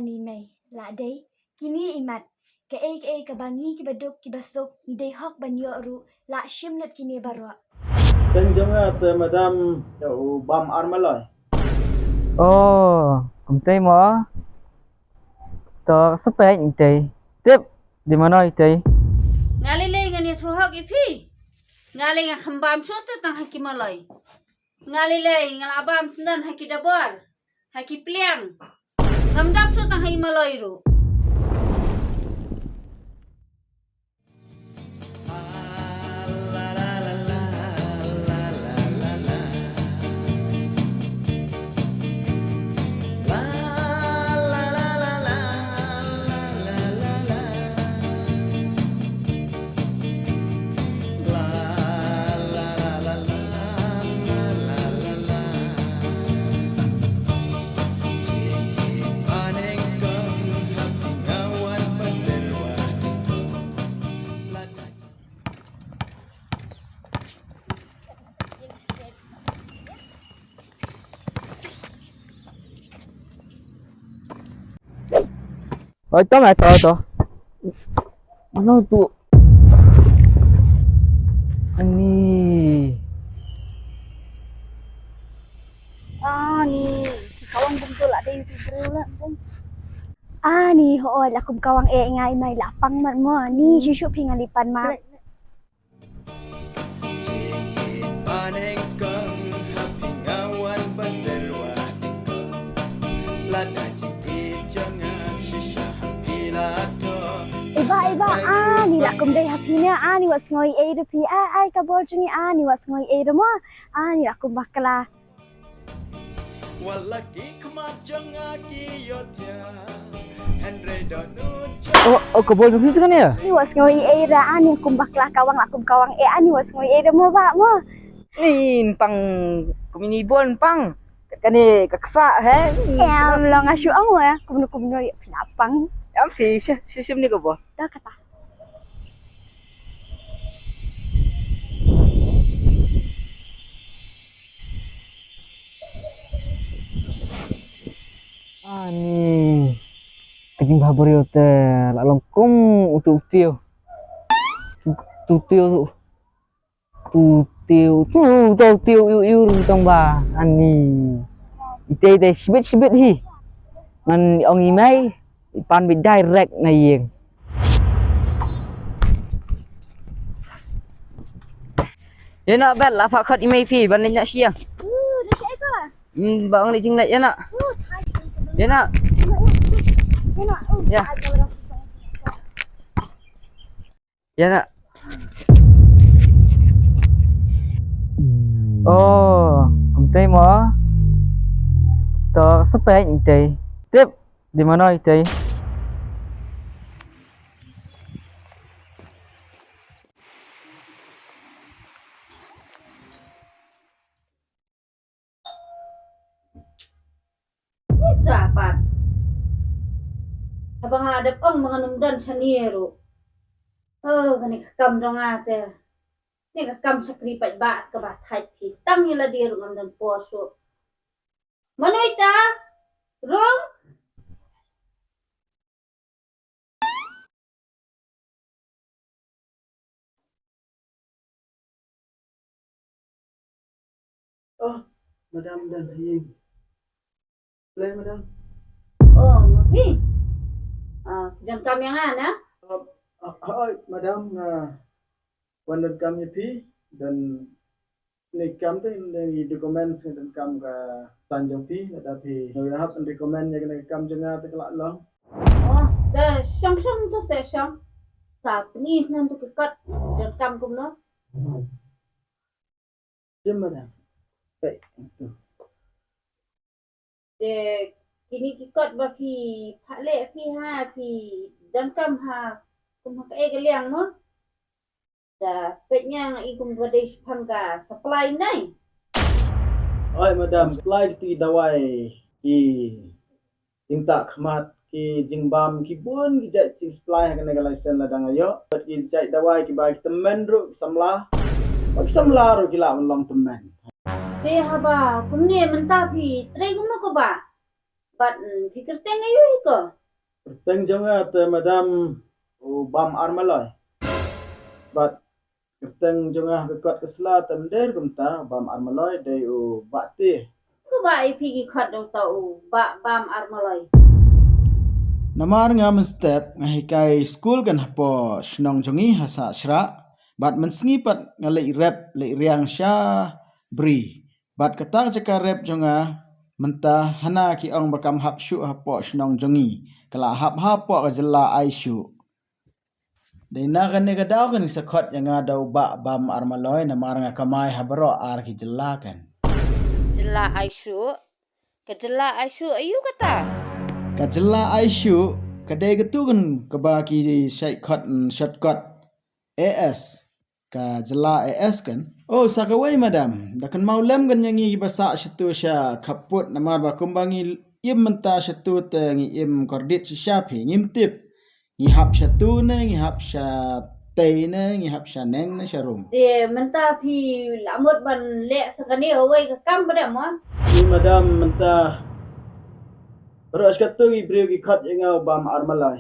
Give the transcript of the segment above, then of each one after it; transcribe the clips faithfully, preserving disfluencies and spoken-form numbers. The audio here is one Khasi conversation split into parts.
Ni mei, la dei, kine i mat. Kaei kaei kaba ngi kiba duk kiba suk ngi dei hok ban ïoh ruh, la shim lut kine baroh. Tang jong nga te madam, te u bam ar maloi. Oh, kumtei mo. To sa peit itei. Tip, di mano itei? Nga lei lei ngan ïathuh hok ïa phi. Nga lei nga kham bam shuh te tang ha ki maloi. Nga lei lei nga la bam sngewdon ha ki dabor, ha ki pliang. Ngam dap shuh tang ha i maloi ruh. Oi, to, mai, to, to. Mano tu? Ani. Ani, si kawang bum tu lah dei tu breu lah, kan. Ani, ho, la kum kawang eh ngai mai lapang mat mo. Ni, shu shu phi ngan lipan ma. Iba, iba, ani la kum dei ha phi ne, ani wat sngew ei ei ruh phi, ai, ai, ka bor jong ngi, ani wat sngew ei ei ruh mo, ani la kum bakla. Oh, oh, ka bor jong phi tu kan ïa? Ni wat sngew ei ei ruh, ani kum bakla kawang, la kum kawang eh, ani wat sngew ei ei ruh mo ba mo. Ni pang kumne bun pang. Kane ka ksa he. Em long nga shu ong wa kumno kumno ïa phi na pang. Em si si si sim ni ka bor. Da kata. Ani ka jingbhabriew te la long kum utu utiu. Utu utiu. Tu tiu, tu, tu tiu, iu, iu, tong ba, ani. Ite, ite, sibit, sibit hi. Ngan ong i mei, i pan bit direct na ïing. Ïa na bet la pha khot i mei phi, ban leit na sia. Hmm, ba ong leit jinglet ïa na. Ïa na. Ïa. Ïa na. Oh, kumtei mo. To sa peit itei. Tip, di mano itei? Ita pat. Haba nga la dep ong ba ngan ym don shane ruh. Oh, kane ka kam jong nga te. Ne ka kam shakri pat ba kaba thait phi. Tang ïa lade ruh ngam don por shuh. Mano ita? Rung? Oh, madam don ha ïing. Play, madam. Oh, ma phi. Ah, phi donkam ïa nga na? Ah, ah, oi, madam, nga wan donkam ïa phi, don ne kam te ne i document sngewdon kam ka san jong phi, lada phi ngi hap recommend ïa kane ka kam jong nga te ka la long. Oh, da shong shong to se shong. Sa pnis nan to ki kot donkam kumno. Jemma da. Peit tu. Te kine ki kot ba phi phah leh phi ha, phi donkam ha, kum ha kaei ka liang mo? Da peit nga i kum ka dei shaphang ka supply nai. Oi madam, supply kiti ki dawai ki jingtah khmat, ki jingbam, ki bun ki jait jingsupply ha kane ka license lada nga ïoh. Bad ki jait dawai kiba ki tymmen ruh ki samla. Bad ki samla ruh ki lah ban long tymmen. Te haba kumne mynta phi trei kumno ko bah? Bad, mm, phi kyrteng aïu hi ko? Kyrteng jong nga te madam u Bam Armaloi. Bad kyrteng jong nga ha ka kot ka sla te ym dei kumta, Bam Armaloi dei u Bah Te. Kumba ïa phi ki khot da uta u Bah Bam Armaloi? Namar nga mynstep nga hikai skul kan hapoh shnong jong ngi ha Sahshrah. Bad mynsngi pat nga leit rep leit riang sha Bri. Bad kata ka jaka rep jong nga mynta hana ki ong ba kam hap shuh hapoh shnong jong ngi, ka la hap hapoh ka jylla ai shuh. Dei na kane ka daw kan sa khot ïa nga da u Bah Bam Armaloi namar nga kamai ha baroh ar ki jylla kan. Jylla ai shuh? Ka jylla ai shuh aïu kata? Ka jylla ai shuh ka dei katu kan kaba ki shait khot, mm, shortcut. A S. Ka jylla A S kan. Oh, sa kawei madam, da kynmaw lem kan ïa ngi kiba sah shatu sha khappud namar ba kumba ngi im mynta shatu te ngi im kordit shisha phi, ngim tip. Ngi hap shatu ne ngi hap shatei ne ngi hap shaneng ne sharum. Te mynta phi la mut ban leh sa kane kawei ka kam ba dei mo? Ngi madam mynta baroh shatu ngi briew ki khot ïa nga u Bam Armaloi.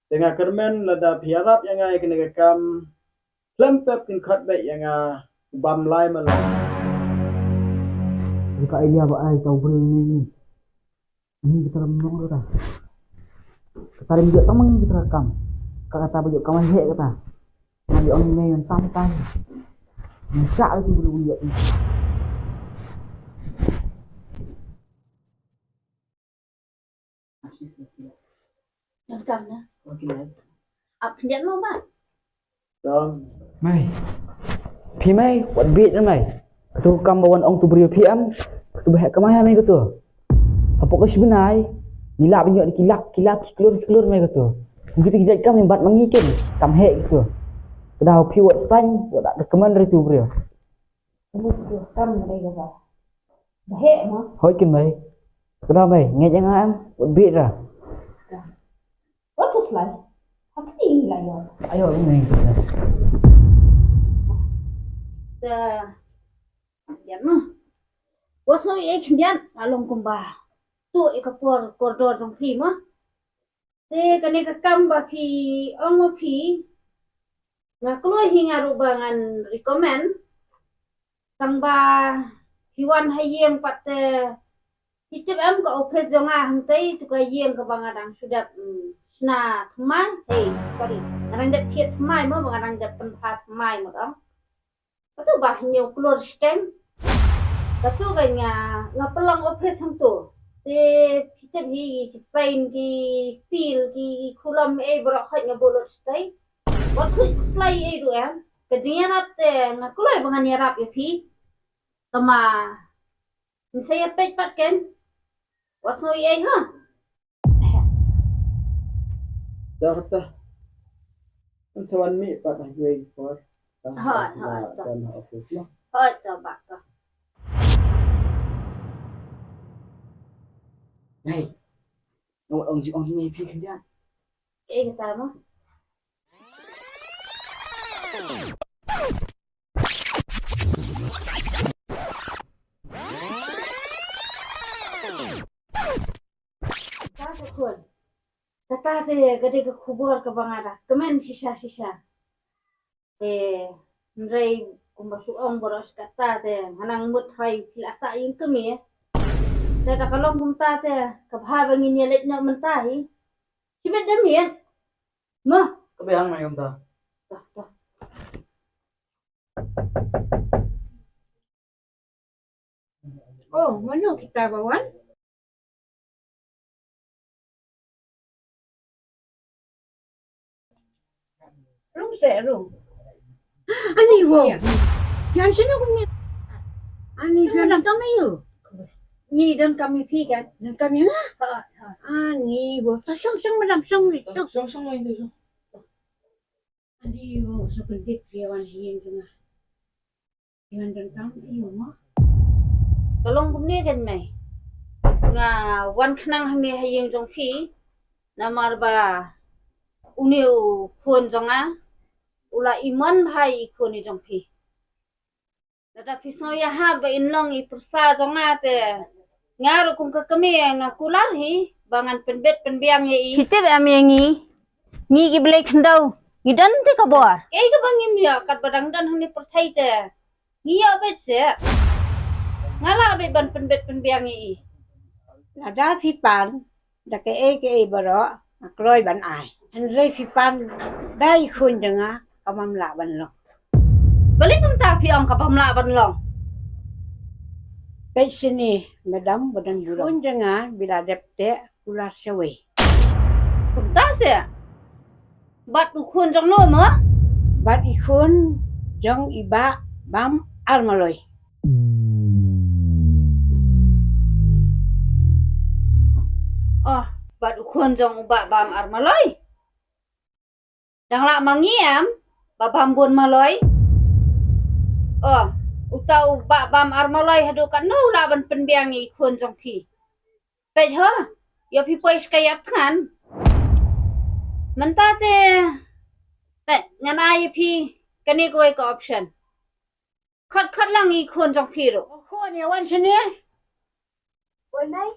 Te nga kyrmen lada phi ïarap ïa nga ïa kane ka kam, khlem pep kin khot beit ïa nga u Bam Lai Malai. Ka idea ba ai ka u briew ni ni. Ni kita ram nong kata. Kata rim jot tamang kita kam. Ka kata ba jot kam ai heh kata. Nang jot ong ni ngan tam tam. Ni sa lagi belum jot ni. Donkam na. Ap khyndiat mo ba. Mei. Phi mei, wat bit na mei. Katu kam ba wan ong tu briew phi em. Katu ba heh kamai ha mei katu. Hapoh ka shi bnai. Ngi lah ban ïoh da ki lak, ki lak, ki klur, ki klur mei katu. Kum kitu ki jait kam ngi bat ma ngi kin. Kam heh katu. Ka daw phi wat sign, wat da recommend ri tu briew. Kum kitu kam na mei katu. Ba heh mo? Hoi kin mei. Kata mei, ngeit ïa nga em, wat bit ra. Wat tu slai. Hati la yo. Ayo, ni. Da. Yan mo. Wat sngew ïa khyndiat, nga long kumba tu ïa ka por kordor jong phi mo. Te kane ka kam ba phi ong ma phi, nga kloi hi nga ruh ba ngan recommend. Tang ba phi wan ha ïing pat te phi tip em ka office jong nga hangtei tu ka ïing kaba nga dang shu dep, mm, shna thymmai. Hey, sorry. Nga dang dep thied thymmai mo, ba nga dang dep pynbha thymmai mo tang. Katu ba hynñiew klur shiteng. Katu ka nga, nga pynlong office hangtu. Te phi tip hi ki sign, ki seal, ki, ki khulom, eh, baroh khoit nga buh lut shatei. Wat khuid khuslai ei ruh em. Ka jingïarap te nga kloi ba ngan ïarap ïa phi. Tangba ngin sa ïa peit pat ken. Wat sngew ei ha. Da kata. Ngan sa wan mih pat ha kiwei ki por. Hooid, hooid, to. Don ha office mo. Hooid, to, bah, to. Hei. Ong, ong, ong, ong, phi khyndiat. Eh, kata mo. Kata te khun. Kata te ka dei ka khubor kaba nga da kmen shisha shisha. Te hynrei kumba shu ong baroh shi katta te nga nang mut tharai phi la sah ïing kmie. Te da ka long kumta te ka bha ba ngin ïa leit noh mynta hi. Shibit da miet. Mo. Ka biang mai kumta. Dah, dah. Oh, mano kita ba wan? Rung se rung. Ani wo. Yan sino kumne. Ani yan kam ayo. Ni dan kami pi kan. Dan kami ha. Ha, ha. Ani wo. Ta song song madam song ni. Song song song itu song. Ani wo so kendit dia wan hian kena. Ngan donkam ïa u ma. Ka long kumne kan mei. Nga wan khnang hangne ha ïing jong phi. Namar ba une u khun jong nga u la imon bha ïa i khun i jong phi. Lada phi sngew ïahap ba in long i pyrsa jong nga te Nga ruh kum ka kmie nga kular hi ba ngan pynbit pynbiang ïa i. Phi tip em ïa ngi? Ngi ki blei khyndew ngi don te ka bor. Ei, kaba ngim ïoh katba dang don hangne pyrthei te. Ngi ïoh beit seh. Nga lah beit ban pynbit pynbiang ïa i. Lada phi pan da kaei kaei baroh nga kloi ban ai. Hynrei phi pan da i khun jong nga, ka bym lah ban long. Balei kumta phi ong ka bym lah ban long? Peit shane, madam, ba don burom. Khun jong nga ba la dep teh kular shawei. Kumta seh? Bad u khun jong no mo? Bad i khun jong i Bah Bam Armaloi. Oh, bad u khun jong u Bah Bam Armaloi. Dang lah ma ngi em, Bah Bam Bun Maloi. Oh, uta u Bah Bam Armaloi haduh katno u lah ban pynbiang ïa i khun jong phi. Peit ho, ïoh phi poi shkaiat thngan. Mynta te, peit, ngan ai ïa phi kane kawei ka option. Khot khot lang i khun jong phi ruh. O khun, ïa wan shane. Wan nai.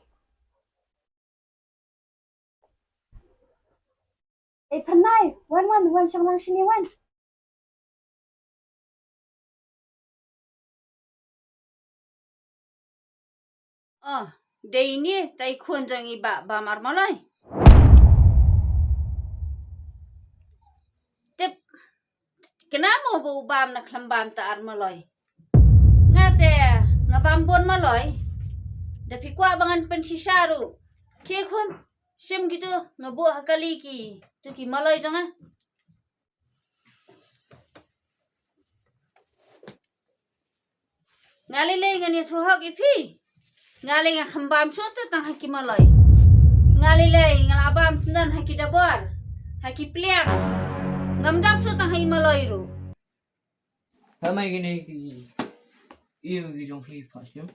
Ei Phanai, wan wan wan shong lang shane wan. Oh, dei ine, ta i khun jong i Bah Bam Armaloi. Tip, kane mo ba u bam na khlem bam ta Armaloi. Nga te, nga Bam Bun Maloi. Da phi kwah ba ngan pynshisha ruh. Khie khun, shim kito, nga buh ha kali kito ki maloi jong nga. Nga lei lei ngan ïathuh hok ïa phi. Nga lei nga khlem bam shuh te tang ha ki maloi. Nga lei lei nga la bam sngewdon ha ki dabor, ha ki pliang. Ngam dap shuh tang ha i maloi ruh. Tang mai kine ki, ïa ki jong phi pha shem.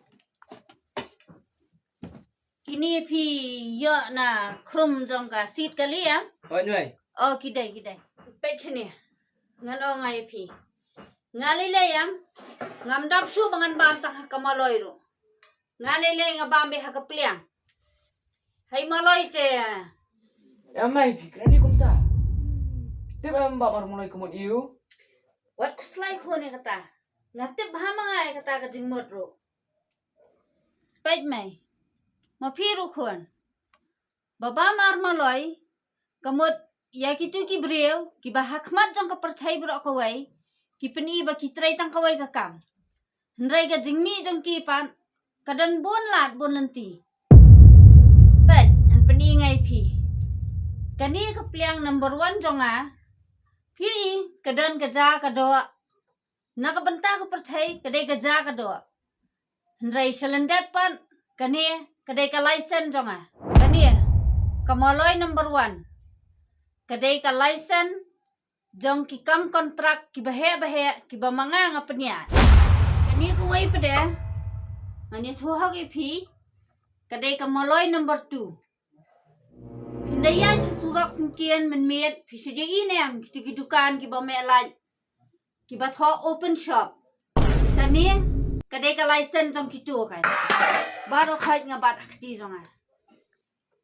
Kine phi ïoh na khrum jong ka seat kali em? Hooid wei. Oh, ki dei, ki dei. Peit shane. Ngan ong ïa phi. Nga lei lei em, ngam dap shuh ba ngan bam tang ha ka maloi ruh. Nga lei lei nga bam beit ha ka pliang. Ha i maloi te. Em mai phi kren kumta. Tip em ba mar maloi ka mut ïa u. Wat khuslai khun ïa kata. Nga tip bha ma nga ïa kata ka jingmut ruh. Peit mai. Ma phi ruh khun. Ba Bam Armaloi ka mut ïa kito ki briew kiba ha khmat jong ka pyrthei baroh kawei ki pyni ba ki trei tang kawei ka kam. Hynrei ka jingmih jong ki pat ka don bun lad bun lynti. Peit, ngan pyni ïa phi. Kane ka pliang number one jong nga. Phi, ka don ka ja ka doh. Na ka bynta ka pyrthei ka dei ka ja ka doh. Hynrei sha lyndet pat kane ka dei ka license jong nga. Kane ka maloi number one. Ka dei ka license jong ki kam kontrak kiba heh ba heh kiba ma nga nga pynïaid. Kane kawei pat de ngan ïathuh hok ïa phi. Ka dei ka maloi number two. Phin da ïaid sha surok syngkien mynmiet phi shu ïohi ne em kito ki dukan kiba meh light. Kiba thoh open shop. Kane ka dei ka license jong kito kan. Baroh khoit nga bat ha kti jong nga.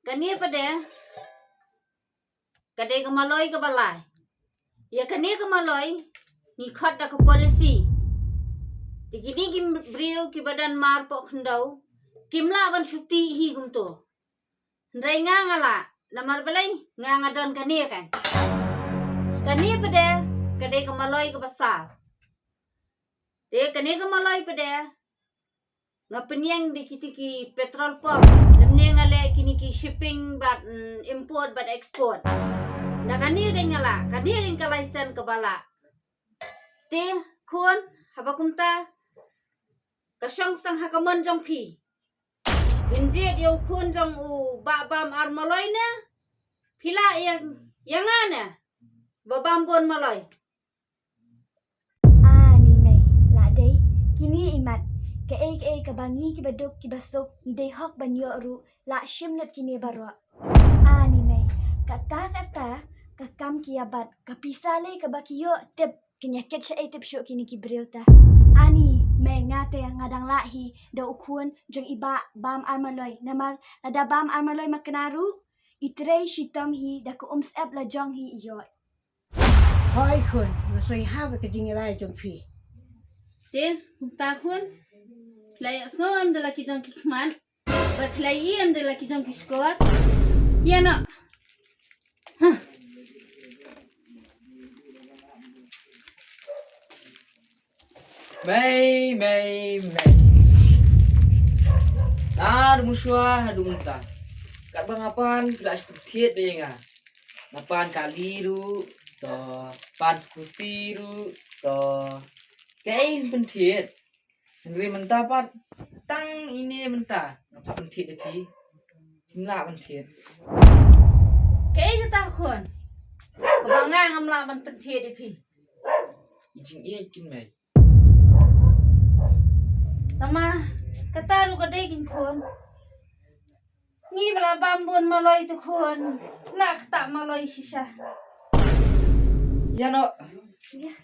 Kane pat de ka dei ka maloi kaba lai. Ïa kane ka maloi ngi khot da ka policy. Te kine ki briew kiba don mar poh khyndew kim lah ban shu tih hi kumto. Hynrei nga nga lah, namar balei nga nga don kane kan. Kane pat de ka dei ka maloi kaba saw. Te kane ka maloi pat de nga pynïeng da kito ki petrol pump. Lymne nga leh kine ki shipping bad, mm, import bad export. Na kane ka nga lah, kane ka license kaba lah. Te khun, haba kumta ka shong sdang ha ka mon jong phi. Phin jied ïa u khun jong u Bah Bam Armaloi ne phi lah ïa, ïa nga ne Bah Bam Bun Maloi. Ani mei, lah dei kine i mat. Kaei kaei kaba ngi kiba duk kiba suk ngi dei hok ban ïoh ruh, lah shim lut kine baroh. Ani mei, kata kata ka kam ki ïa bat, ka pisa lei kaba ki ïoh tip. Kin ïa kit shaei tip shuh kine ki briew ta. Ani Mei, nga te nga dang lah hi da u khun jong i Bah Bam Armaloi. Namar lada Bam Armaloi ma kane ruh, i trei shitom hi da ka umsyep la jong hi ïoh. Hoi khun, nga sngewbha ka jingïaleh jong phi. Te, kumta khun, phi la ïohsngew em da la ki jong ki khmat? Ba phi la ïohi em da la ki jong ki shkor? Ïa noh. Huh. Mei, mei, mei. Naduh mynshuwa haduh mynta, katba nga pan phi la shu pynthied beit ïa nga. Nga pan kali ruh to, pan skuti ruh to. Kaei phi pynthied? Hynrei mynta pat, tang ine mynta nga pynthied ïa phi. Phim lah ban thied. Kaei kata khun? Kaba nga ngam lah ban pynthied ïa phi. I jingïeit kin mei. Tangba kata ruh ka dei kin khun. Ngi ba la bam bun maloi te khun, la ktah maloi shisha. Ïa noh. Ïa.